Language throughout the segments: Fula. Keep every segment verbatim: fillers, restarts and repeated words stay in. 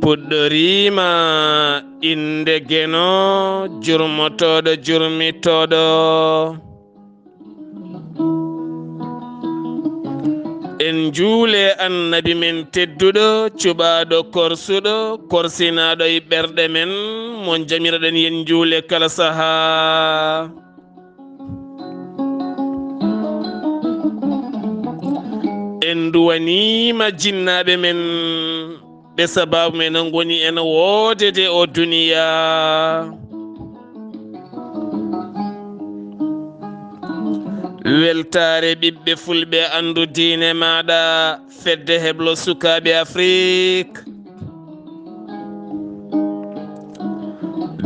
Fuɗɗoriima innde Geno, jurmotooɗo, jurmitooɗo. En njuule Annabi men tedduɗo, cuɓaaɗo korsuɗo, korsinaaɗo e ɓerɗe men, mo jamirɗen yen njuule kala sahaa. En nduwaniima jinnaaɓe men, ɓe sabaabu men ngoni en woodede o duniyaa. Weltaare ɓiɓɓe fulɓe, anndu diine maaɗa, fedde heblo sukaaɓe Afrik.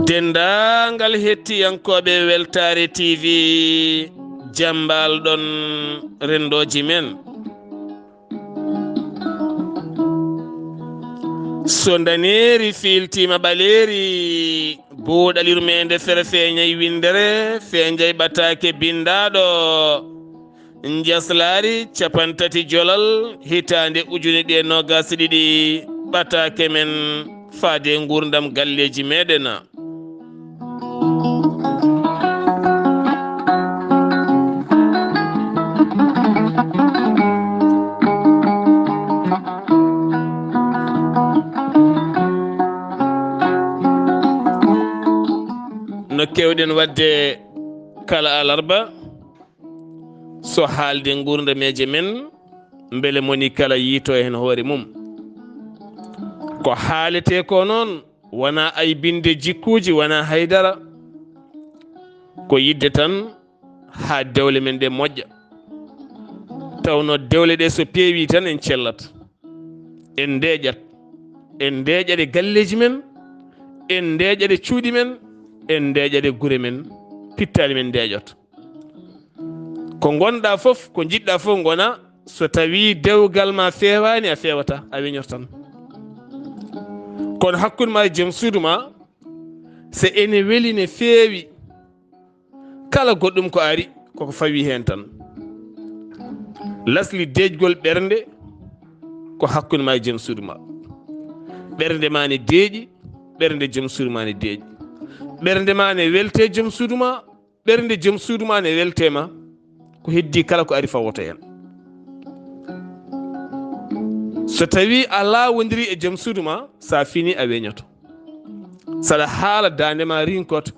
Denndaangal hettiyankooɓe Weltaare T V, jam mbaal-ɗon renndooji men. So ndaneeri fiiltiima ɓaleeri, buuɗal yurmeende fere feeñay winndere, feeñay ɓataake binndaaɗo. Njaslaari cappanɗe tati jolal, hitaande ujune ɗiɗi e noogaas e ɗiɗi, ɓataake men faade nguurndam galleeji meeɗen. No keewɗen waɗde kala alarba, so haalde nguurdameeje men, mbele moni kala yiito heen hoore mum. Ko haaletee ko noon, wonaa aybinde jikkuuji, wonaa haydara. Ko yiɗde tan haa dewle men ɗe moƴƴa. Tawnoo dewle ɗe so peewii tan en cellat. En ndeeƴat. En ndeeƴat e galleeji men. En ndeeƴat e cuuɗi men. En ndeeƴat e gure men. Pittaali men ndeeƴat. Ko ngonɗaa fof, ko njiɗɗaa fof ngona, so tawii dewgal ma feewaani, a feewata, a weñoto tan. Kono hakkunde ma e joom suudu ma, so ene weli, ne feewi, kala goɗɗum ko ari, koko fawi heen tan. Lasli deeƴgol ɓernde ko hakkunde ma e joom suudu ma. Ɓernde ma ne deeƴi, ɓernde joom suudu ma ne deeƴi. Ɓernde ma ne welte joom suudu ma, ɓernde joom suudu ma ne welte ma, ko heddii kala ko ari fawoto heen. So tawii a laawondirii e joom suudu ma, so a finii a weñoto. Saɗa haala, daande ma rinkoto,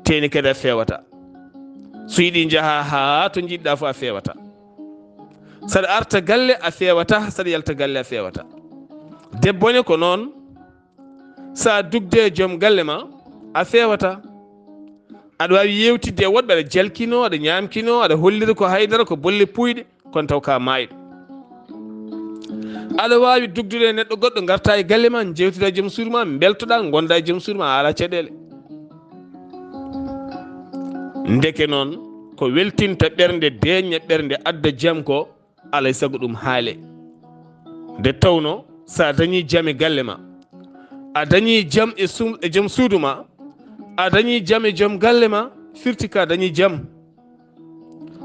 teeni kadi a feewata. So yiɗi njaha haa to njiɗɗa fof a feewata. Saɗa arta galle a feewata, saɗa yalta galle a feewata. Debbo ne ko noon, sa dugde e joom galle ma, a feewata. Aɗa waawi yeewtidde e woɗɓe, aɗa jalkinoo, aɗa ñaamkinoo, aɗa hollira ko haydara, ko bolle puuyɗe, kono taw ka maayɗo. Aɗa waawi dugdude e neɗɗo goɗɗo, ngarta e galle ma, njeewtida e joom suudu ma, mbeltoɗaa, ngonda e joom suudu ma, a alaa caɗeele. Ndeke noon, ko weltinta ɓernde, deeƴna ɓernde, adda jam ko, alay sago ɗum haale. Nde tawno, sa dañi jam e galle ma, a dañi jam e sum-, e joom suudu ma, a dañi jam e joom galle ma, firti ka dañi jam.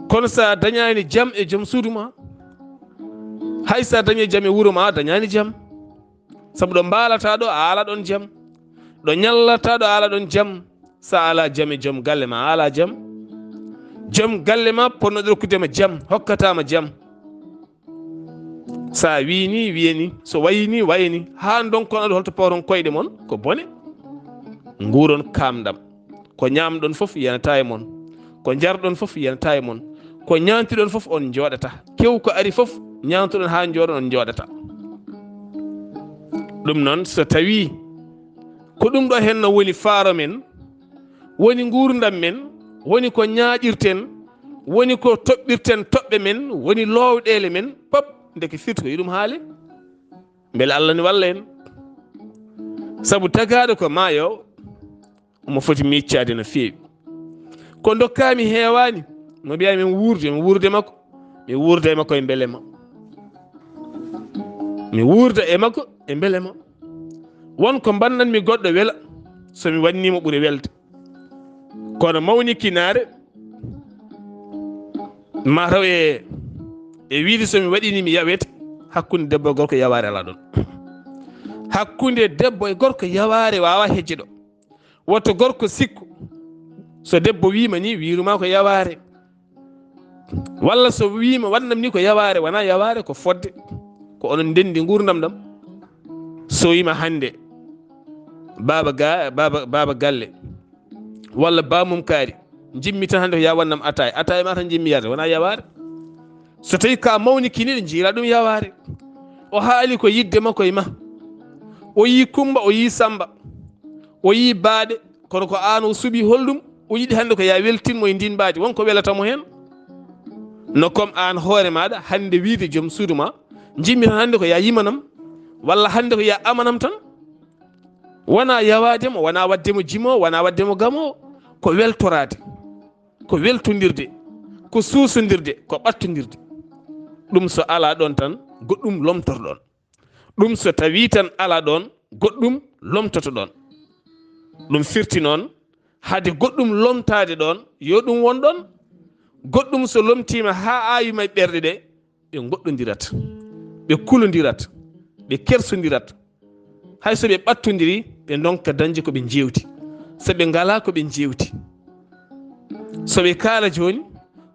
Kono sa dañani jam e joom suudu ma, hay sa dañi jam e wuro ma, a dañani jam. Sabu ɗo mbaalata ɗo, a ala ɗon jam. Ɗo ñallata ɗo, a ala ɗon jam. Sa ala jam e joom galle ma, a ala jam. Joom galle ma ponno rokkude ma jam, hokkata ma jam. Sa wii ni, wiye ni. So wayi ni, waye ni. Haa ndonkon aɗa holto pawron koyɗe mon, ko bone. Nguuron kaamɗam. Ko ñaamɗon fof yanata e mon. Ko njarɗon fof yanata e mon. Ko ñaantiɗon fof on njooɗata. Kew ko ari fof ñaantoɗon haa njooɗon, on njooɗata. Ɗum noon, so tawii ko ɗum ɗo henno woni faaro men, woni nguurndam men, woni ko ñaaƴirten, woni ko toɓɓirten toɓɓe men, woni loowɗeele men, pop, ndeke firti ko e ɗum haale. Mbele Allah ne walla en. Sabu tagaaɗo ko maayo, omo foti miccaade no feewi. Ko ndokkaami heewaani. Mo mbiyaa min wuurde, mi wuurde makko, mi wuurda e makko e mbelema. Mi wuurda e makko e mbelema. Won ko mbannanmi goɗɗo wela, so mi wannimo ɓuri welde. Kono mawni kinaare, ma taw e, e wiide so mi waɗini mi yawete, hakkunde debbo e gorko yawaare alaa ɗon. Hakkunde debbo e gorko, yawaare waawaa hejjude. Woto gorko sikku, so debbo wiima ni, wiiruma ko yawaare. Walla so wiima waɗnam ni ko yawaare, wonaa yawaare, ko fodde. Ko onon ndenndi nguurndam ɗam. So wiima hannde, baaba ga-, baaba, baaba galle, walla baamum kaari, njimmi tan hannde ko yaa waɗnam ataay. Ataay ma tan njimmi yarde, wonaa yawaare. So tawi ka mawni kini, ɗe njiira ɗum yawaare. O haali ko yidde makko e ma. O yii Kumba, o yii Samba, o yii baaɗe, kono ko aan o suɓi. Holɗum o yiɗi hannde ko yaa weltin mo e ndin mbaadi? Won ko welata mo heen? No comme aan hoore maaɗa hannde wiide joom suudu ma, njimmi tan hannde ko yaa yimanam, walla hannde ko yaa amanam tan. Wonaa yawaade mo, wonaa waɗde mo jimo, wonaa waɗde mo gamo, ko weltoraade, ko weltondirde, ko suusondirde, ko ɓattondirde. Ɗum so alaa ɗoon tan, goɗɗum lomtorɗon. Ɗum so tawii tan alaa ɗoon, goɗɗum lomtoto ɗoon. Ɗum firti noon, hade goɗɗum lomtaade ɗoon, yo ɗum won ɗoon. Goɗɗum so lomtiima haa aawi may ɓerɗe ɗe, ɓe ngoɗɗondirat, ɓe kulondirat, ɓe kersondirat. Hay so ɓe ɓattondiri, ɓe ndonka dañde ko ɓe njeewti. So ɓe ngalaa ko ɓe njeewti. So ɓe kaala jooni,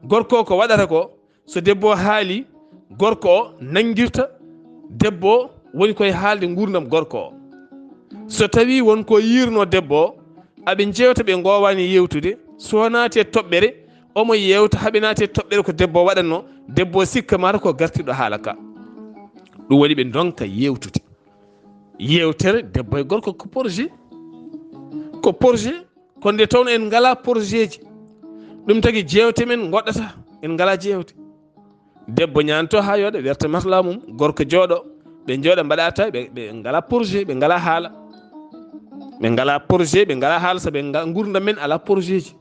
gorko o ko waɗata ko, so debbo o haali, gorko o nanngirta debbo o, woni koye haalde nguurndam gorko o. So tawii won ko yiirno debbo o, aɓe njeewta, ɓe ngoowaani yeewtude, so naati e toɓɓere, omo yeewta, haɓe naati e toɓɓere ko debbo o waɗatno, debbo o sikka mata ko gartirɗo haala ka. Ɗum waɗi ɓe ndonka yeewtude. Yeewtere debbo e gorko ko projet. Ko projet, ko nde tawno en ngalaa projetji. Ɗum tagi jeewte men ngoɗɗata, en ngalaa jeewte. Debbo ñaanto haa yooɗa, werta masla mum, gorko jooɗo, ɓe njooɗa mbaɗa ataay, ɓe, ɓe ngalaa projet, ɓe ngalaa haala. Ɓe ngalaa projet, ɓe ngalaa haala, sabu en nga-, nguurndam men alaa projetji.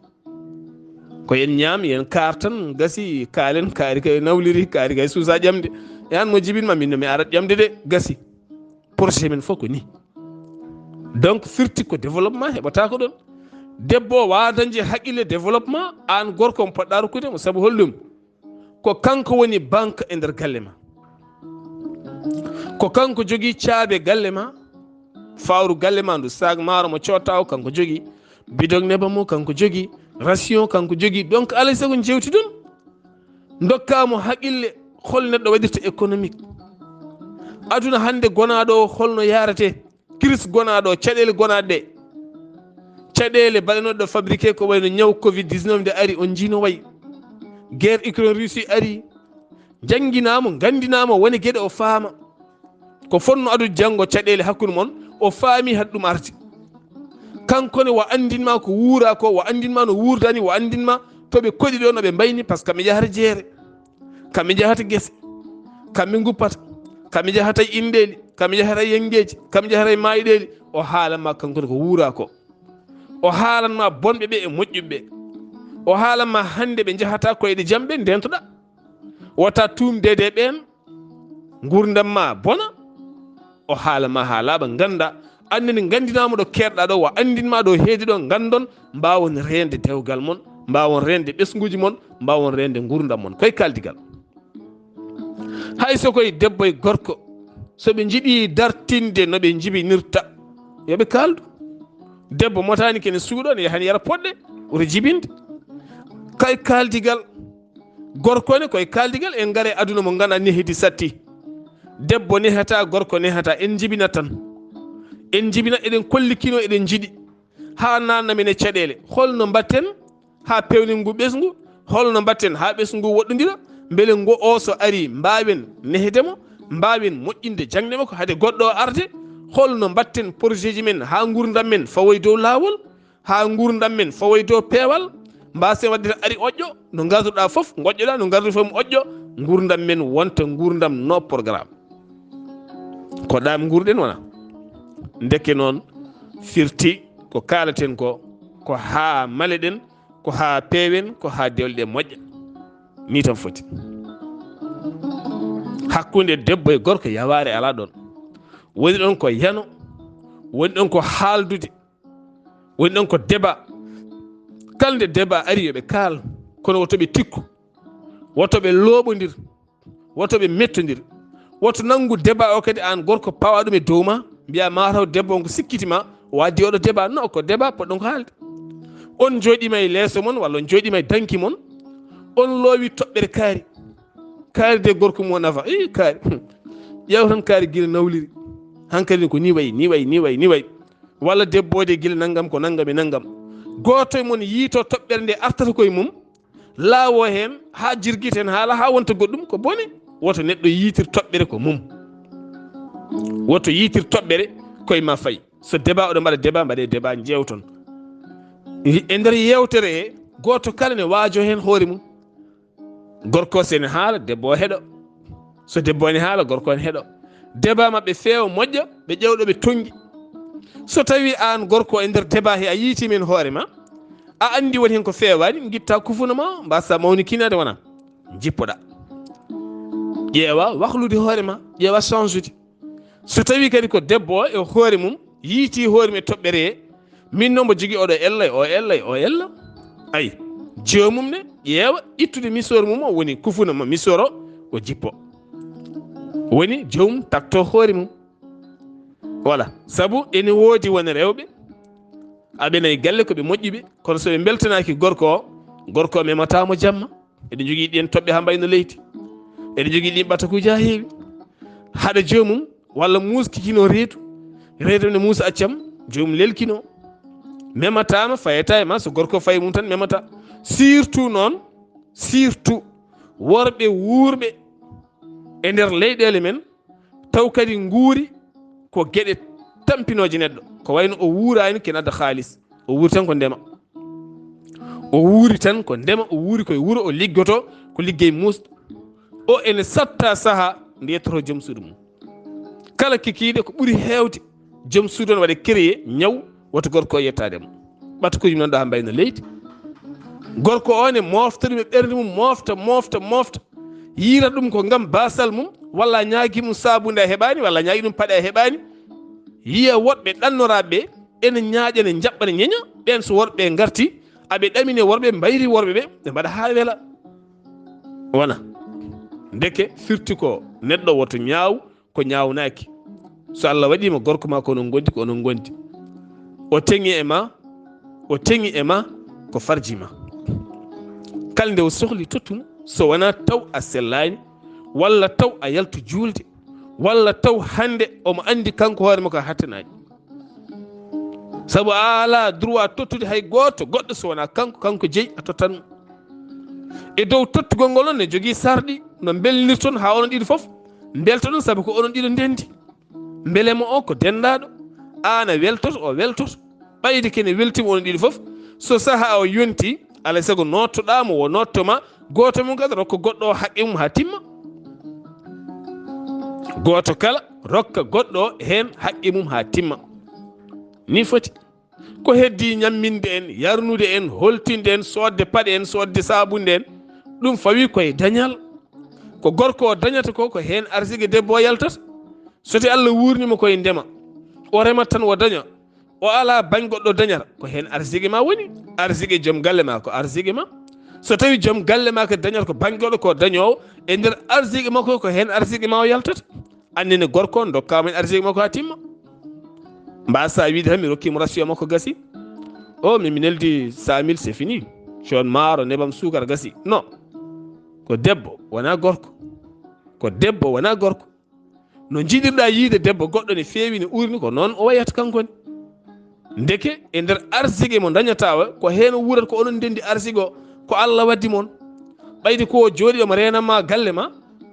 Ko yen ñaam, yen kaar tan, gasi, kaalen, kaari kay nawliri, kaari kay suusa ƴamde. E aan mo jibinma, min no mi arat ƴamde de, gasi. Projet men fof ko ni. Donc, firti ko développement heɓata ko ɗon. Debbo o wawa dañde haqqille développement, aan gorko mo poɗɗa rokkude mo, sabu holɗum? Ko kanko woni banque e nder galle ma. Ko kanko jogii caabe galle ma, fawru galle ma ndu, sac maaro mo cotta o kanko jogii, bidon nebam mo kanko jogii, ration kanko jogii. Donc, alay sago jewtidon, ndokka mo haqqille hol neɗɗo waɗirta économique. Aduna hannde gonaaɗo o holno yaarate? Crise gonaaɗo, caɗeele gonaaɗe ɗe. Caɗeele baɗanooɗe ɗo fabriqué ko wayno ñaw covid dix-neuf nde ari, on njiino wayi. Guerre Ukraine Russie ari, jannginaamo, nganndinaamo woni geɗe o faama. Ko fotno adude janngo caɗeele hakkunde mon, o faami hade ɗum arde. Kanko ne wa anndinma ko wuura ko, wa anndinma no wuurdani, wa anndinma to ɓe koɗi ɗo no ɓe mbayni, parce que mi yahata jeere. Kamɓe njahata gese, kamɓe nguppata, kamɓe njahata e inɗeeli, kamɓe njahata e yanngeeji, kamɓe njahata e maayɗeeli. O haalanma kanko ne ko wuura ko. O haalanma bonɓe ɓe e moƴƴuɓe ɓe. O haalanma hannde ɓe njahata koyɗe jam ɓe ndentoɗa. Wata tuumdeede e ɓeen, nguurndam ma bona. O haalanma haa laaɓa, ngannda, annene nganndinama ɗo keerɗa ɗo, wa anndinma ɗo heedi ɗo, nganndon, mbaawon reende dewgal mon, mbaawon reende ɓesnguuji mon, mbaawon reende nguurndam mon. Koye kaaldigal. Hay so koye debbo e gorko, so ɓe njiɗi dartinde no ɓe njibinirta, yo ɓe kaaldu. Debbo motaani kene suuɗo, ne yahan yara poɗɗe, woto jibinde. Koye kaaldigal. Gorko ne koye kaaldigal, en ngare aduna mo ngana nehdi satti. Debbo nehata, gorko nehata, en njibinat tan. En njibinat, eɗen kollikino, eɗen njiɗi. Haa nanna men e caɗeele. Holno mbatten haa pewnen ngu ɓesngu? Holno mbatten haa ɓesngu ngu woɗɗondira? Mbele ngo o so ari, mbaawen nehde mo, mbaawen moƴƴinde jaŋde makko hade goɗɗo o arde? Holno mbatten projetji men haa nguurndam men fawoy dow laawol? Haa nguurndam men fawoy dow peewal, mbaasen waɗde tan ari oƴƴo, no ngarduɗaa fof ngoƴƴoɗaa, no ngardu fof moƴƴo, nguurndam men wonta nguurndam no programme. Ko ɗaam nguurɗen wona? Ndeke noon firti ko kaalaten ko, ko haa maleɗen, ko haa peewen, ko haa dewle ɗe moƴƴa. Ni tan foti. Hakkunde debbo e gorko yawaare alaa ɗoon. Woni ɗoon ko yano, woni ɗoon ko haaldude, woni ɗoon ko débat. Kala nde débat ari, yo ɓe kaal, kono woto ɓe tikku, woto ɓe looɓondir, woto ɓe mettondir, woto nanngu débat o kadi aan gorko pawa ɗum e dow ma, Mbiya mataw debbo on ko sikkiti ma, o addi oɗo débat. Non, ko débat poɗɗon ko haalde. On jooɗima e leeso mon walla on jooɗima e danki mon, on loowi toɓɓere kaari. Kaari de gorko mum o nafa. I kaari. Ƴeew tan kaari gila nawliri. Hankadi ko ni wayi, ni wayi, ni wayi, ni wayi. Walla debbo de gila nanngam ko nanngam e nanngam. Gooto e mon yiito toɓɓere nde artata koye mum, laawo heen haa jirgita heen haala haa wonta goɗɗum, ko bone. Woto neɗɗo yiitir toɓɓere ko mum. Woto yiitir toɓɓere koye ma fayi. So débat oɗon mbaɗa débat, mbaɗe débat, njeewton. E nder yeewtere he, gooto kala ne waajo heen hoore mum. Gorko o so ene haala, debbo o heɗo. So debbo ene haala, gorko ene heɗo. Débat maɓɓe feewa, moƴƴa, ɓe ƴeewa ɗo ɓe tonngi. So tawi aan gorko e nder débat he a yiiti min hoore ma, a anndi woni heen ko feewaani, ngitta kufuna ma, mbasa mawnikinaade wona. Njippoɗa. Ƴeewa waklude hoore ma, ƴeewa change ude. So tawi kadi ko debbo o e hoore mum, yiiti hoore mum e toɓɓere he, min noon mbo jogii oɗo ella, o ella, o ella. Ay, joomum ne ƴeewa ittude misor mum o, woni kufuna ma misor o, o jippo. Woni joomum takto hoore mum. Voilà, sabu ene woodi won rewɓe, aɓe nayi galle ko ɓe moƴƴuɓe, kono so ɓe mbeltanaaki gorko o, gorko o memata mo jamma. Eɗen jogii ɗiin toɓɓe haa mbayno leydi. Eɗen jogii ɗiin ɓatakuuji haa heewi. Haɗa joomum walla muuski kino reedu. Reedu ne muusa accam, joomum lelkino. Memataama, fayata e ma, so gorko fayi mum tan memata. Surtout noon, surtout worɓe wuurɓe e nder leyɗeele men, taw kadi nguuri ko geɗe tampinooje neɗɗo. Ko wayno o wuuraani kene adda haalis. O wuuri tan ko ndema. O wuuri tan ko ndema, o wuuri koye wuro, o liggoto ko liggey muusɗo. O ene satta saha nde yettoto joom suudu mum. Kala kikiiɗe ko ɓuri heewde, joom suudu on waɗa créé ñaw, woto gorko o yettaade mo. Ɓatakuuji mum nan ɗo haa mbayno leydi. Gorko o ne moofta ɗum e ɓernde mum, moofta, moofta, moofta. Yiira ɗum ko ngam baasal mum, walla a ñaagi mum saabunde a heɓaani, walla a ñaagi ɗum paɗe a heɓaani. Yiya woɗɓe ɗannoraaɓe ɓe, ene ñaaƴa, ene njaɓɓa, ene ñeña. Ɓeen so worɓe ngarti, aɓe ɗamine worɓe, mbayri worɓe ɓe, ɓe mbaɗa haa wela. Wona. Ndeke firti ko neɗɗo woto ñaaw ko ñaawnaaki. So Allah waɗii ma gorko ma ko onon ngondi, ko onon ngondi. O teŋi e ma, o teŋi e ma ko farji ma. Kala nde o sohli tottum, so wonaa taw a sellaani, walla taw a yaltu juulde, walla taw hannde omo anndi kanko hoore makko a hattanaani. Sabu a alaa droit tottude hay gooto goɗɗo so wonaa kanko, kanko jeyi a tottan mo. E dow tottugol ngol on ne jogii sarɗi no mbelnirton haa onon ɗiɗo fof mbeltoɗon, sabu ko onon ɗiɗo ndenndi. Mbelema o ko denndaaɗo, aan a weltoto, o weltoto. Ɓayde kene weltima onon ɗiɗo fof, so sahaa o yonti, alay sago noottoɗaa mo, o nootto ma, gooto mum kadi rokka goɗɗo o haqqe mum haa timma. Gooto kala rokka goɗɗo o heen haqqe mum haa timma. Ni foti. Ko heddii ñamminde en, yarnude en, holtinde en, soodde paɗe en, soodde saabunde en, ɗum fawii koye dañal. Ko gorko o dañata ko, ko heen arsike debbo o yaltata. So tawii Allah wuurniima koye ndema, o remat tan o daña, o alaa bañ goɗɗo dañata, ko heen arsike ma woni. Arsike joom galle ma ko arsike ma. So tawii joom galle ma kadi dañata ko bañ goɗɗo, ko dañoowo, e nder arsike makko ko heen arsike ma o yaltata. Annene gorko on, ndokkaa men arsike makko haa timma. Mbaasa wiide tan mi rokkii mo ration makko gasi. O, min mi neldi cent mille, c'est fini. Coon maaro, nebam, suukar gasi. Non. Ko debbo, wonaa gorko. Ko debbo, wonaa gorko. No njiɗirɗaa yiide debbo goɗɗo ne feewi, ne uurni, ko noon o wayata kanko ne. Ndeke e nder arsike mo dañataa o, ko heen o wuurata, ko onon ndenndi arsike o, ko Allah waddi mon. Ɓayde ko o jooɗii ɗo mo reenan ma galle ma,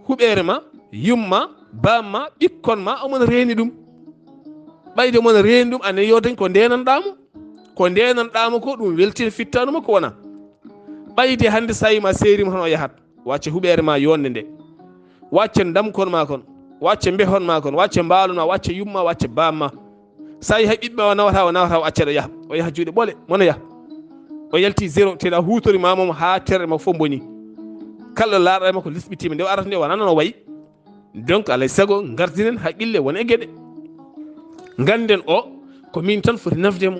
huɓeere ma, yumma, baam ma, ɓikkon ma, omon reeni ɗum. Ɓayde omon reeni ɗum, ane yo dañ ko ndeenanɗaa mo. Ko ndeenanɗaa mo ko, ɗum weltina fittaandu makko wona. Ɓayde hannde so a yii ma seeriima tan o yahat. Wacce huɓeere ma yonde nde. Wacce ndamkon ma kon. Wacce mbehon ma kon. Wacce mbaalon ma. Wacce yumma. Wacce baam ma. So a yii hay ɓiɓɓe ma o nawata, o nawata, o acca ɗo yaha. O yaha juuɗe ɓole, mono yaha. O yalti zéro, teɗa huutori ma moom haa terɗe ma fof mboni. Kala ɗo laaɗa ma ko lisɓitiima. Nde o arata nde wona noon o wayi. Donc, alay sago, ngardinen haqqille won e geɗe. Ngannden o, ko min tan foti nafde mo.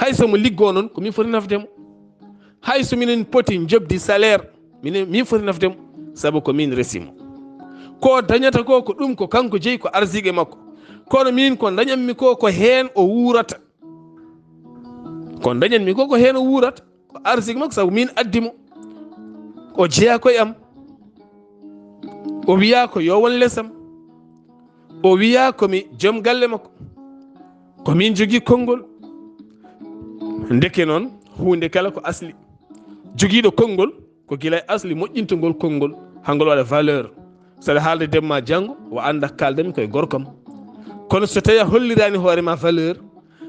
Hay so mo liggoo noon, ko min foti nafde mo. Hay so minen poti njoɓdi salaire, minen, min foti nafde mo, sabu ko min resi mo. Ko dañata ko, ko ɗum, ko kanko jeyi, ko arsike makko. Kono min ko dañanmi ko, ko heen o wuurata. Ko dañanmi ko, ko heen o wuurata. Ko arsik makko, sabu min addi mo. O jeyaa ko e am. O wiyaa ko yo won lesam. O wiyaa ko mi joom galle makko. Ko min jogii konngol. Ndeke noon, huunde kala ko asli. Jogiiɗo konngol, ko gila e asli moƴƴintagol konngol, haa ngol waɗa valeur. Saɗa haalde debbo ma janngo, o annda kaaldanmi koye gorkam. Kono so tawi a holliraani hoore ma valeur,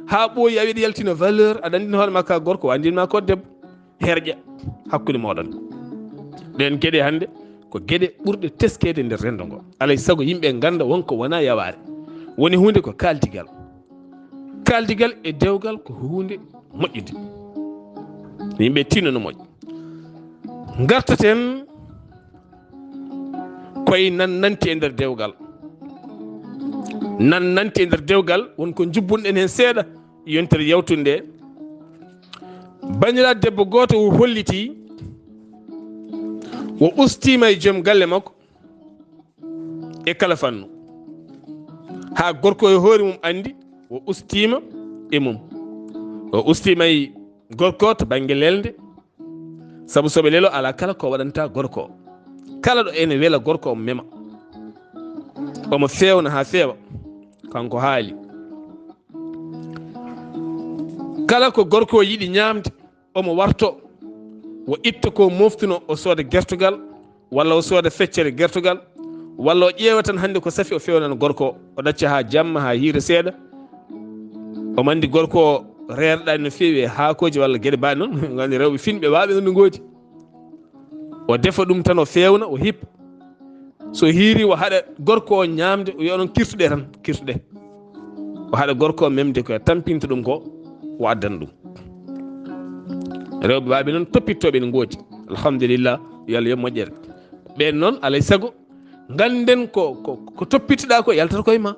haa ɓooyi a wiɗa yaltina valeur, aɗa anndina hoore ma ka gorko, o anndin ma ko debbo. Herƴa hakkunde mooɗon. Ɗeen geɗe hannde ko geɗe ɓurɗe teskeede nder renndo ngo. Alay sago yimɓe ngannda wonko wona yawaare. Woni huunde ko kaaldigal. Kaaldigal e dewgal ko huunde moƴƴude. Yimɓe tinno no moƴƴi. Ngartaten koye nan nanti e nder dewgal. Nan nanti e nder dewgal, won ko njubbunɗen heen seeɗa, yontere yawtunde nde. Banndiraaɗo debbo gooto o holliti, o ustiima e joom galle makko e kala fannu. Haa gorko e hoore mum anndi o ustiima e mum. O ustiima e gorko to bannge lelnde, sabu so ɓe lelo, alaa kala ko waɗanta gorko o. Kala ɗo ene wela gorko, omo mema. Omo feewna haa feewa. Kanko haali. Kala ko gorko o yiɗi ñaamde, omo warto. O itta ko moftuno, o sooda gertogal, walla o sooda feccere gertogal, walla o ƴeewa tan hannde ko safi, o fewnana gorko o. O ɗacca haa jamma, haa hiira seeɗa. Omo anndi gorko o reerɗaani no feewi e haakooji walla geɗe baaɗe noon. Nganndi rewɓe finɓe waawɓe noon no ngoodi. O defa ɗum tan, o feewna, o hippa. So hiiri, o haɗa gorko o ñaamde, o wiya, "Onon kirtuɗe tan, kirtuɗe." O haɗa gorko o memde ko tampinta ɗum ko, o addana ɗum. Rewɓe waawɓe noon toppittooɓe ne ngoodi. Alhamdulillah, yo Allah yoɓ moƴƴere. Ɓeen noon, alay sago, ngannden ko, ko, ko toppitoɗaa ko yaltata koye ma.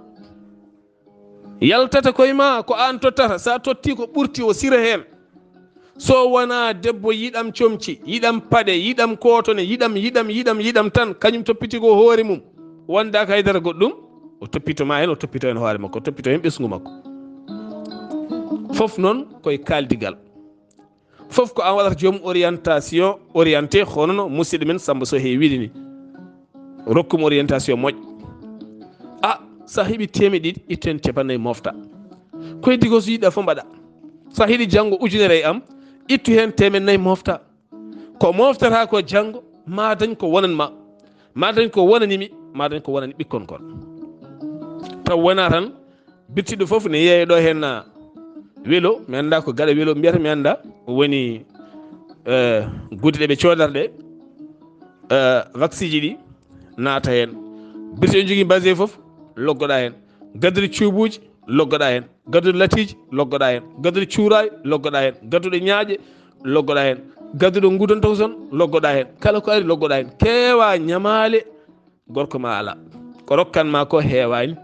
Yaltata koye ma, ko aan tottata. Sa totti ko ɓurti o sira heen. So wonaa debbo yiɗam comci, yiɗam paɗe, yiɗam kootone, yiɗam, yiɗam, yiɗam, yiɗam tan, kañum toppiti ko hoore mum. Wondaaka haydara goɗɗum, o toppito ma heen, o toppito heen hoore makko, o toppito heen ɓesngu makko. Fof noon koye kaaldigal. Fof ko aan waɗata joom orientation, orienté, hono no musidɗo men Samba Sow heewi wiide ni. Rokkum orientation moƴƴo. A, sa heɓi teemeɗe ɗiɗi, ittu heen capannayyi mofta. Ko heddi ko so yiɗɗa fof mbaɗa. Sa heɓi janngo ujunere e am, ittu heen teemeɗe nayi mofta. Ko moftata ko janngo, ma dañ ko wonan ma. Ma dañ ko wonani mi, ma dañ ko wonani ɓikkon kon. Taw wona tan, birtiɗo fof ne yeeya ɗo heen, ah, welo, mi annda ko gaɗa welo mbiyata, mi annda. O woni, eh, gude ɗe ɓe coodata ɗe, eh, vacciji ɗi naata heen. Birtiɗo jogii mbase fof, loggoɗa heen. Gadduɗo cuubuuji, loggoɗa heen. Gadduɗo latiiji, loggoɗa heen. Gadduɗo cuuraay, loggoɗa heen. Gadduɗo ñaaƴe, loggoɗa heen. Gadduɗo ngudon taw son, loggoɗa heen. Kala ko ari, loggoɗa heen. Keewa ñamaale, gorko ma ala. Ko rokkan ma ko heewaani,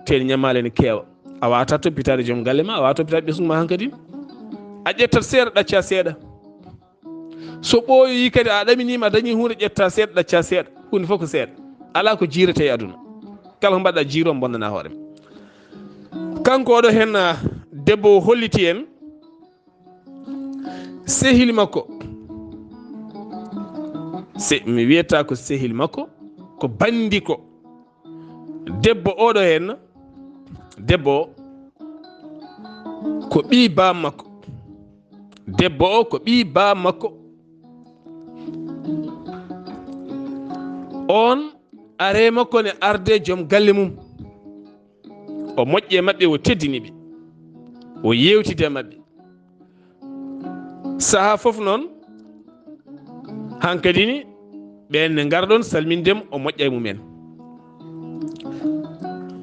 teen ñamaale ne keewa. A waata toppitaade joom galle ma, a waata toppitaade ɓesngu ma hankadi. A ƴettat seeɗa, ɗacca seeɗa. So ɓooyoyi kadi, a ɗaminima, a dañi huunde, ƴetta seeɗa, ɗacca seeɗa. Huunde fof ko seeɗa. Alaa ko jiirete e aduna. Kala ko mbaɗɗa jiiro, bonnana hoore ma. Kanko oɗo heen, ah, debbo o holliti en, sehil makko. Se, mi wiyata ko sehil makko, ko bandi ko. Debbo oɗo heen, debbo o ko ɓii baam makko. Debbo o ko ɓii baam makko. On are makko ne arde joom galle mum. O moƴƴi e maɓɓe, o teddini ɓe. O yeewtidi e maɓɓe. Sahaa fof noon, hankadi ni, ɓeen ne ngara ɗoon salminde mo, o moƴƴa e mumen.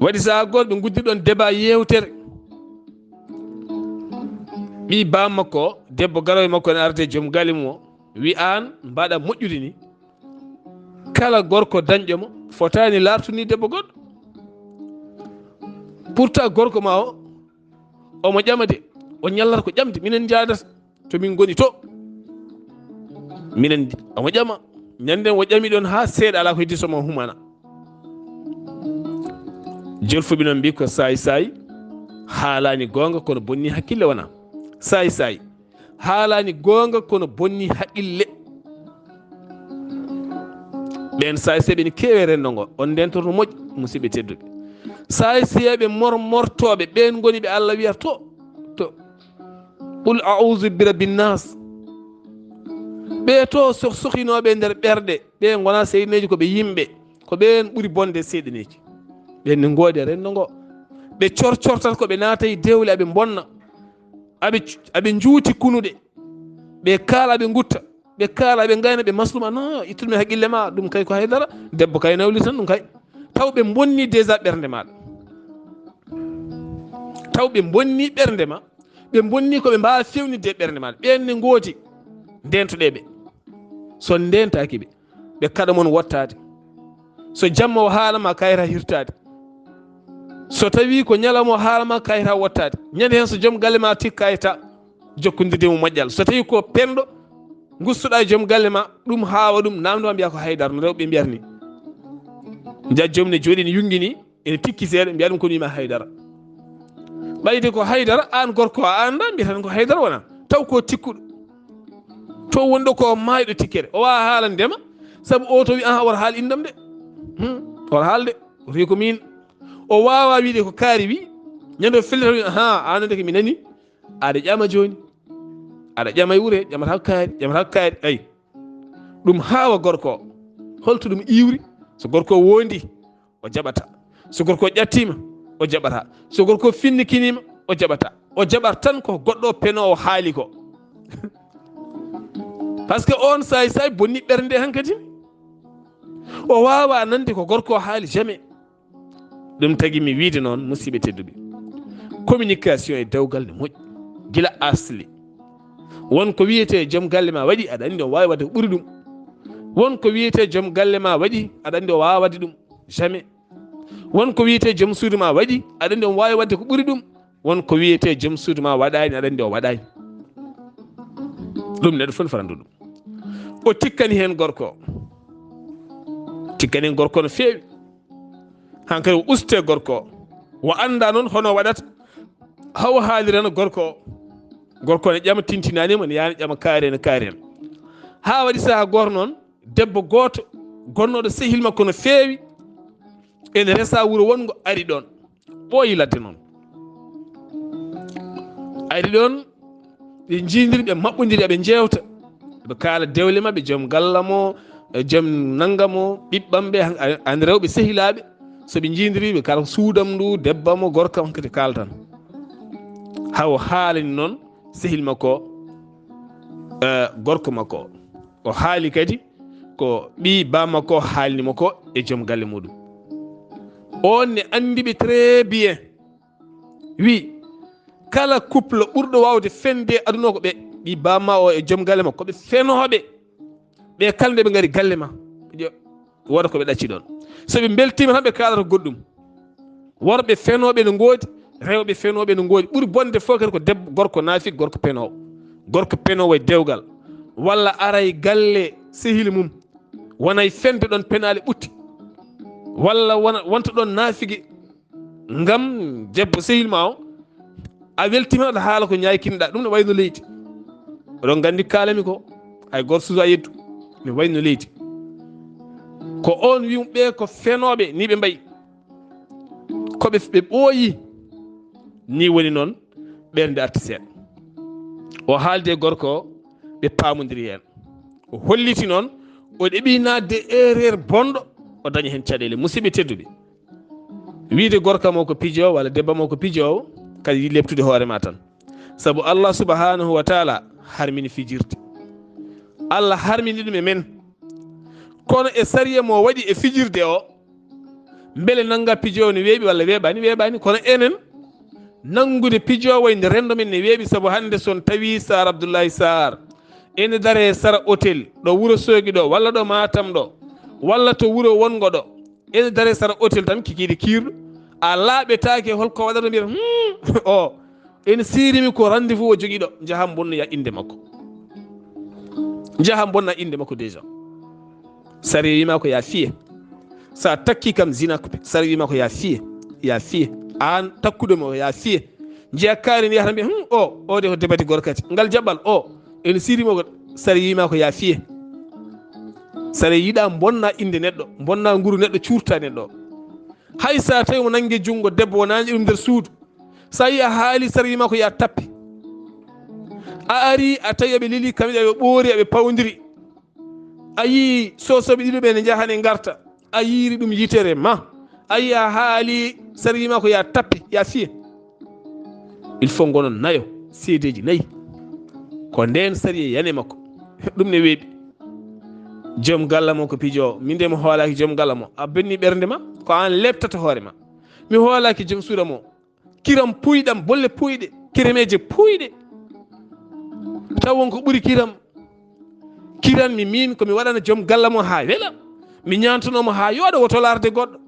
Waɗi sahaa gooto ɓe nguddi ɗoon débat, yeewtere. Ɓii baam makko o, debbo garoy makko ne arde joom galle mum o, wi aan mbaɗa moƴƴude ni. Kala gorko dañɗo mo, fotaani laartude ni debbo goɗɗo. Pourtant gorko ma o, omo ƴama de, o ñallata ko ƴamde, minen njaadata to min ngoni to. Minen, omo ƴama, ñande o ƴami ɗoon haa seeɗa, alaa ko heddi so mo humana. Jolfuɓe noon mbi ko saay saay haalaani goonga kono bonni hakkille wona. Saay saay haalaani goonga kono bonni haqqille. Ɓeen saay seeɓe ne keewe renndo ngo, on ndentorno moƴƴi, musidɓe tedduɓe. Saay seeɓe mor mortooɓe, ɓeen ngoni ɓe Allah wiyata to, to. Qul a'udhu bi rabbin nas. Ɓe to soh-, sohinooɓe e nder ɓerɗe, ɓe ngona seyɗineeji, ko ɓe yimɓe, ko ɓeen ɓuri bonde seyɗineeji. Ɓeen ne ngoodi e renndo ngo. Ɓe cor-, cortat ko ɓe naata e dewle, aɓe mbonna. Aɓe, aɓe njuuti kunuɗe. Ɓe kaala, aɓe ngutta. Ɓe kaala, ɓe ngayna, ɓe masluma. Non, ittude mi haqqille ma, ɗum kay ko haydara. Debbo kay nawli tan ɗum kay. Taw ɓe mbonni déjà ɓernde maɗa. Taw ɓe mbonni ɓernde ma. Ɓe mbonni ko ɓe mbaawa fewnitde e ɓernde maɗa. Ɓeen ne ngoodi. Ndentoɗe ɓe. So ndentaaki ɓe, ɓe kaɗa mon wottaade. So jamma o haala ma kayita hirtaade. So tawi ko ñalawma o haala ma kayita wottaade. Ñande heen so joom galle ma tikka kayita jokkondirde mo moƴƴal. So tawi ko penɗo ngustoɗa e joom galle ma, ɗum haawa ɗum, namdo ma mbiya ko haydara no rewɓe mbiyata ni. Nja joom ne jooɗi ne yungi ni, ene tikki seeɗa, mbiya ɗum ko wiima haydara. Ɓayde ko haydara, aan gorko a annda, mbiyata tan ko haydara wona. Taw ko tikkuɗo. To wonɗo ko maayɗo tikkere. O waawa haalande ma, sabu o to wi, "Aha, wata haal indam de. Hmm, wata haal de." O wi ko miin. O waawa wiide ko kaari wi, ñande o fellita wi, "Aha, aan de ko mi nani." Aɗa ƴama jooni. Aɗa ƴama e wure, ƴamata ko kaari, ƴamata ko kaari. Ay. Ɗum haawa gorko o. Holto ɗum iwri? So gorko o wondi, o jaɓata. So gorko o ƴattima, o jaɓata. So gorko o finnikiniima, o jaɓata. O jaɓat tan ko goɗɗo o penoowo haali ko. Par ce que on saay saay bonni ɓernde hankadi. O waawa nande ko gorko o haali jamais. Ɗum tagi mi wiide noon, musidɓe tedduɓe, communication e dewgal ne moƴƴi gila asli. Won ko wiyetee joom galle ma waɗi, aɗa anndi o waawi waɗde ko ɓuri ɗum. Won ko wiyetee joom galle ma waɗi, aɗa anndi o waawa waɗde ɗum. Jamais. Won ko wiyetee joom suudu ma waɗi, aɗa anndi o waawi waɗde ko ɓuri ɗum. Won ko wiyetee joom suudu ma waɗaani, aɗa anndi o waɗaani. Ɗum neɗɗo fof ne foti anndude ɗum. O tikkani heen gorko o. Tikkani heen gorko no feewi. Hankadi o ustee gorko o. O annda noon hono waɗata. Haw haalirana gorko o. Gorko o ne ƴama tintinaani mo, ne yaani ƴama kaari en, kaari en. Haa waɗi sahaa gooto noon, debbo gooto gonnooɗo sehil makko no feewi, ene resa wuro wonngo ari ɗoon. Ɓooyi ladde noon. Ari ɗoon, ɓe njiidiri, ɓe maɓɓondiri, eɓe njeewta. Ɓe kaala dewle maɓɓe, joom galla mo, e joom nannga mo, ɓiɓɓam ɓe, an, an rewɓe sehilaaɓe. So ɓe njiidiri, ɓe kaala ko suudam ndu, debba mo, gorka, hankadi kaaltan. Haa o haalani noon sehil makko, eh, gorko makko. O haali kadi ko ɓii baa makko haalni mo ko e joom galle muɗum. On ne anndi ɓe très bien. Wi, kala couple ɓurɗo waawde fende e aduna o ko ɓe, ɓii baa ma o e joom galle makko, ko ɓe fenooɓe. Ɓe kala nde ɓe ngari galle ma, ɓe ƴe-, wooda ko ɓe ɗacci ɗoon. So ɓe mbeltiima tan ɓe kaalata goɗɗum. Worɓe fenooɓe no ngoodi, rewɓe fenooɓe no ngoodi. Ɓuri bonde fof kadi ko debbo, gorko naafik, gorko penoowo. Gorko penoowo e dewgal. Walla ara e galle sehil mum. Wona e fende ɗoon penaale ɓutti. Walla wona, wonta ɗoon naafigi ngam debbo sehil ma o. A weltiima aɗa haala ko ñaakinɗa. Ɗum no wayno leydi. Oɗon nganndi kaalami ko. Hay gooto suusa yeddu. No wayno leydi. Ko on wi ɓe ko fenooɓe, ni ɓe mbayi. Ko ɓe, ɓe ɓooyi. Ni woni noon, ɓernde arti seeɗa. O haalde gorko o, ɓe paamondiri heen. O holliti noon, o ɗeɓi naatde erreur bonɗo, o daña heen caɗeele. Musidɓe tedduɓe, wiide gorka mo ko pijoowo walla debba mo ko pijoowo, kadi yi leptude hoore ma tan. Sabu Allah subhanahu wa taala harmini fijirde. Allah harmini ɗum e men. Kono e sariya mo waɗi e fijirde o, mbele nannga pijoowo ne weeɓi walla weeɓaani? Weeɓaani. Kono enen, nanngude pijoowo e nde renndo men ne weeɓi, sabu hannde so on tawi Saar Abdullahi Saar ene dare sara hôtel ɗo Wuro Soogi ɗo, walla ɗo Matam ɗo, walla to wuro wonngo ɗo, ene dare sara hôtel tan, kikiiɗe kiirɗo, a laaɓetaake hol ko waɗata, mbiyata, "Hmm, o, ene siirimi ko rendez-vous o jogii ɗo." Njaha mbonnoya innde makko. Njaha mbonna innde makko déjà. Sariya wiima ko ya fiye. Sa takki kam zina ko, sariya wiima ko ya fiye. Ya fiye. Aan takkuɗo mo, ya fiye. Njiya kaari ndi yahata mbiya, "Hmm, o, o de ko debati gorkati." Ngal jaɓɓal, o, ene siri mo ko sara yiima ko ya fiye. Sara yiɗa bonna innde neɗɗo, bonna nguru neɗɗo, cuurta neɗɗo. Hay sa tawi mo nangi junngo debbo, wonani ɗum nder suudu. Sa yi a haali sara yiima ko ya tappi. A ari a tawi aɓe lili kamɓe aɓe ɓoori aɓe pawdiri. A yii soosooɓe ɗiɗo ɓe ne njaha ne ngarta. A yiiri ɗum yitere ma. A yii a haali sara yiima ko ya tappi, ya fiye. Il faut ngonon nayo, seedeji nayi. Ko nden sariya yani makko. Ɗum ne weeɓi. Joom galla mo ko pijo. Min de mi hoolaki joom galla mo. A benni ɓernde ma. Ko an leptata hoore ma. Mi hoolaki joom suuda mo. Kiram puyɗam, bolle puyɗe, kiremeje puyɗe. Taw won ko ɓuri kiram. Kiran mi min ko mi waɗana joom galla mo ha wela. Mi ñaantanoo mo ha yooɗa woto laarde goɗɗo.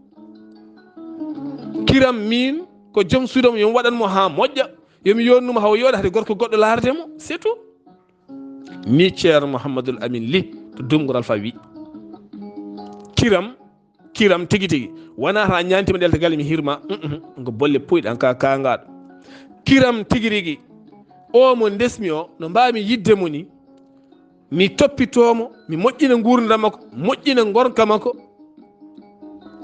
Kiram min ko joom suuda mo, yo mi waɗan mo ha moƴƴa. Yo mi yonnu mo haw yooɗa hade gorko goɗɗo laarde mo. C'est tout. Ni Ceerno Mouhamadoul Amine Ly to Dumngural Fa wi. Kiram, kiram tigi tigi. Wona ta ñaantima ɗelta galle mi hirma. Mm, mm, ko bolle puyɗan ka kaangaɗo. Kiram tigi rigi. O mo ndesmi o, no mbaami yidde mo ni. Mi toppitoo mo, mi moƴƴina nguurndam makko, moƴƴina ngonka makko.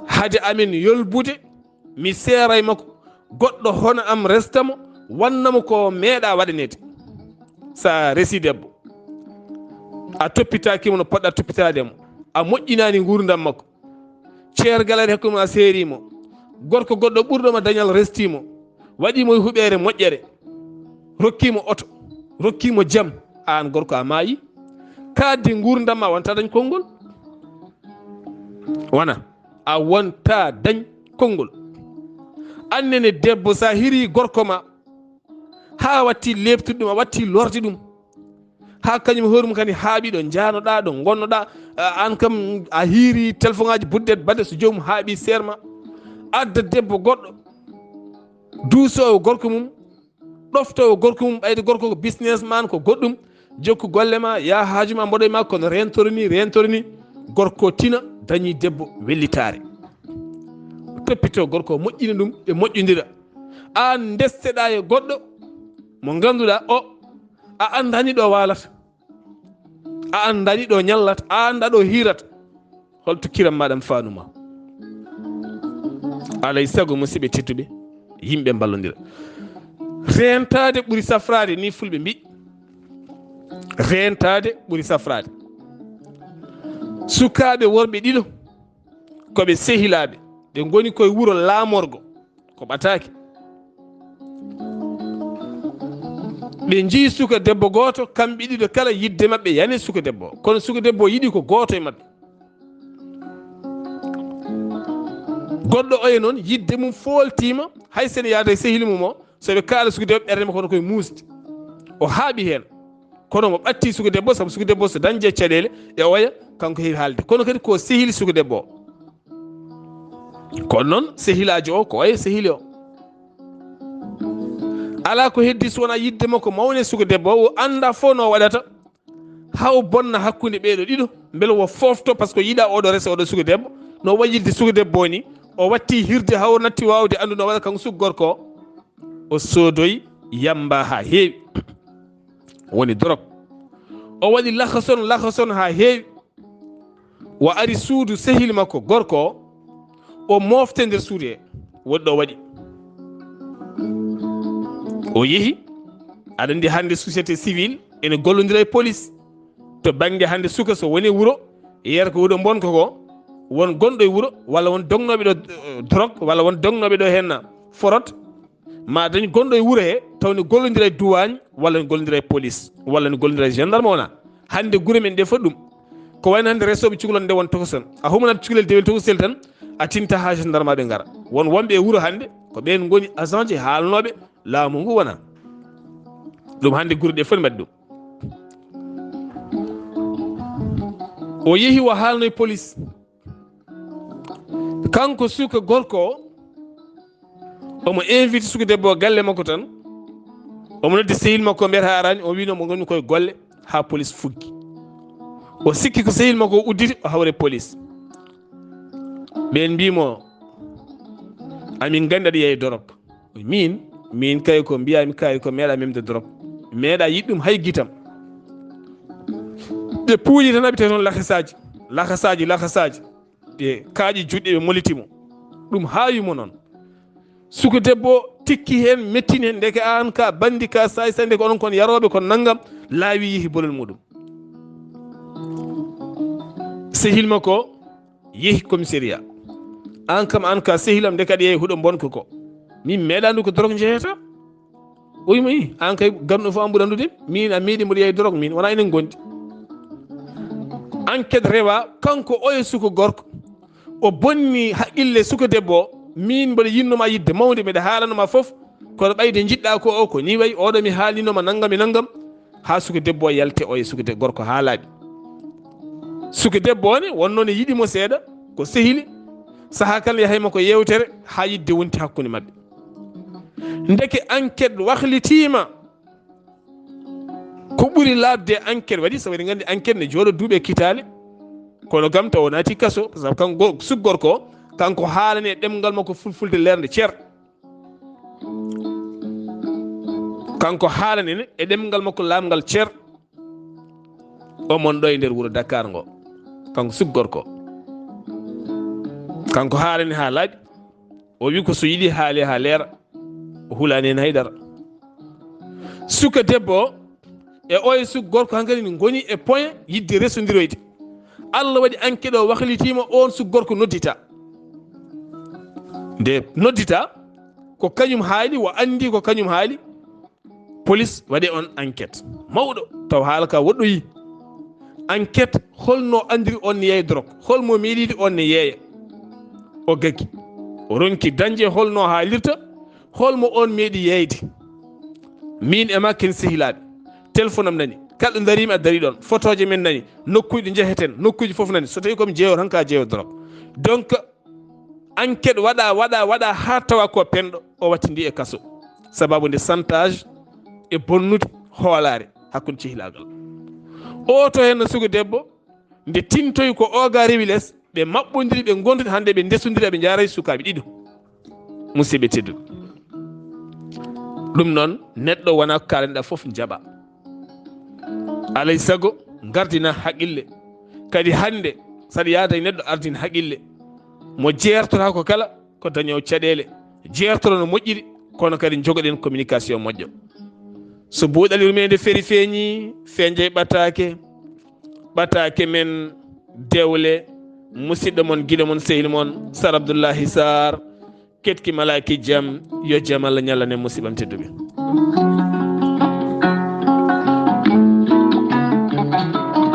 Hade amin yolbude, mi seeray makko. Goɗɗo hono am resta mo, wanna mo ko meeɗa waɗaneede. Sa resi debbo, a toppitaaki mo no poɗɗa toppitaade mo, a moƴƴinaani nguurndam makko. Ceergal ari hakkunde ma, a seeri mo. Gorko goɗɗo ɓurɗo ma dañal resti mo, waɗi mo e huɓeere moƴƴere, rokki mo oto, rokki mo jam. Aan gorko a maayi. Kaadde nguurndam ma wonta dañ konngol. Wona a wonta dañ konngol. Annene debbo sa hiri gorko ma, ha watti leeptude ɗum, a watti lorde ɗum. Ha kañum hoore mum kadi haaɓi ɗo njaanoɗa, ɗo ngonnoɗa, a, an kam a hiiri téléphone ngaji buddet baɗe so joomum haaɓi seer ma. Adda debbo goɗɗo, duusoowo gorko mum, ɗoftowo gorko mum, ɓayde gorko ko businessman, ko goɗɗum, jokku golle ma, yaa haaju ma, mboɗo e ma, kono rentoro ni, rentoro ni, gorko tina, dañi debbo wellitaare. Toppito gorko o, moƴƴina ɗum, ɓe moƴƴondira. An ndeseɗa e goɗɗo mo ngannduɗa o, a anndani ɗo waalata, a anndani ɗo ñallata, a annda ɗo hiirata. Holto kiram maɗam faanuma? Alay sago, musidɓe tedduɓe, yimɓe mballondira. Rentaade ɓuri safraade, ni fulɓe mbi. Rentaade ɓuri safraade. Sukaaɓe worɓe ɗiɗo, ko ɓe sehilaaɓe, ɓe ngoni koye wuro laamorgo, ko ɓataake. Ɓe njii suka debbo gooto, kamɓe ɗiɗo kala yidde maɓɓe yani suka debbo o. Kono suka debbo o yiɗi ko gooto e maɓɓe. Goɗɗo oya noon, yidde mum fooltiima, hay so ene yaada e sehil mum o, so ɓe kaala suka debbo, ɓernde makko kono koye muusde. O haaɓi heen. Kono mo ɓatti suka debbo, sabu suka debbo so dañde caɗeele e oya, kanko heewi haalde. Kono kadi ko sehil suka debbo o. Kono noon, sehilaajo o, ko oya sehili o. Alaa ko heddi so wonaa yidde makko mawne suka debbo o, o annda fof no waɗata. Haa o bonna hakkunde ɓeeɗo ɗiɗo, mbele wo foofto, par ce que yiɗa oɗo resa oɗo suka debbo. No wayi yidde suka debbo o ni, o watti hirde haa o natti waawde anndude no waɗa kanko suka gorko o. O soodoyi yamba haa heewi. Woni dorog. O waɗi lahason, lahason haa heewi. O ari suudu sehil makko gorko o, o mofte nder suudu he, woɗɗo waɗi. O yehi, aɗa anndi hannde société civile ene gollondira e police. To bannge hannde suka so woni wuro, yeer ko wuro bonko ko, won gonɗo e wuro, walla won dognooɓe ɗo, eh, drogue, walla won dognooɓe ɗo heen forot, ma dañ gonɗo e wuro he, taw ne gollondira e duwaañ, walla ne gollondira e police, walla ne gollondira e gendarme wona. Hannde gure men ɗe fof ɗum. Ko wayno hannde resooɓe cukalel nde won tokosen. A humanat cukalel dewel tokosel tan, a tinta haa gendarme ɓe ngara. Won wonɓe e wuro hannde, ko ɓeen ngoni agent ji haalnooɓe laamu ngu wona. Ɗum hannde gure ɗe fof mbaɗi ɗum. O yehi o haalnoyi police. Kanko suka gorko o, omo invite suka debbo o galle makko tan. Omo noddi sehil makko, mbiyata araani, o wiino mo ngonmi koye golle haa police fuggi. O sikki ko sehil makko o udditi, o hawre police. Ɓeen mbii mo, Amin nganndi aɗa yeeya dorog. Min, min kay ko mbiyaa mi kaari ko meeɗa memde dorog. Meeɗa yiɗ ɗum hay gitam. Ɓe puuji tan aɓite toon lakasaaji, lakasaaji, lakasaaji. Ɓe kaaƴi juɗɗi ɓe moliti mo. Ɗum haawi mo noon. Suka debbo tikki heen, mettini heen, ndeke aan ka banndi ka saay saay, ndeke onon kon yarooɓe kon nanngam, laawi yehi bolol muɗum. Sehil makko yehi commissariat. Aan kam, aan ka sehilam, ndeke aɗa yeeya huɗo mbonko ko. Min meeɗa anndu ko dorog njehata. O wi'i mo, "Ih, aan kay ganno fof an ɓuri anndude. Min a meeɗi mboɗo yeeya dorog min, wona enen ngondi." Enquête rewa, kanko oya suka gorko. O bonni haqqille suka debbo o. "Min mboɗo yinnoma yidde mawde, mbeɗa haalanoma fof. Kono ɓayde njiɗɗa ko o, ko ni wayi, oɗo mi haalinoma nanngam e nanngam." Haa suka debbo o yalte oya suka de-, gorko haa laaɓi. Suka debbo o ne wonno ne yiɗi mo seeɗa, ko sehili. Sahaa kala yahay mo ko yeewtere haa yidde wonti hakkunde maɓɓe. Ndeke enquête waklitiima. Ko ɓuri laaɓde enquête waɗi, sabu eɗen nganndi enquête ne jooɗo duuɓi e kitaale. Kono kam taw o naati kaso, sabu kanko go-, suka gorko o, kanko haalane ɗemngal makko fulfulde leernde cer. Kanko haalane e ɗemngal makko laamngal cer. O mon ɗo e nder wuro Dakar ngo. Kanko suka gorko o. Kanko haalane haa laaɓi. O wi ko so yiɗi haale haa leera. O hulaani heen hay dara. Suka debbo o e oya suka gorko hankadi ne ngoni e point yidde resondiroyde. Allah waɗi enquête o waklitiima, oon suka gorko noddita. Nde noddita, ko kañum haali, o anndi ko kañum haali. Police waɗi on enquête mawɗo, taw haala ka woɗɗoyi. Enquête, holno anndiri on ne yeeya dorog? Holmo meeɗiɗi on ne yeeya? O gaggi. O ronki dañde holno haalirta, holmo on meeɗi yeeyde. Min e ma ken sehilaaɓe. Téléphone am nani. Kala ɗo dariimi a darii ɗoon. Fotooje men nani. Nokkuuji ɗi njeheten, nokkuuji fof nani. So tawii ko mi jeeyo tan ka jeeyo dorog. Donc, enquête waɗa, waɗa, waɗa haa tawa ko penɗo, o wattindi e kaso. Sababu nde chantage e bonnude hoolaare hakkunde cehilaagal. O to heen no suka debbo, nde tintoyi ko oga rewi les, ɓe maɓɓondiri, ɓe ngondiri, hannde ɓe ndesondiri, ɓe njaaray sukaaɓe ɗiɗo. Musidɓe tedduɓe. Ɗum noon, neɗɗo wona ko kaalanɗa fof njaɓa. Alay sago, ngardina haqqille. Kadi hannde, saɗa yaada e neɗɗo ardin haqqille. Mo jeertotako kala, ko dañoowo caɗeele. Jeertoro no moƴƴiri, kono kadi njogoɗen communication moƴƴo. So buuɗal yurmeende feri feeñi, feeñay ɓataake. Ɓataake men dewle, musidɗo mon, giɗo mon, sehil mon, Sar Abdullahi Sar. Ketki malaaki jam, yo jam Allah ñallan en musidɓam tedduɓe.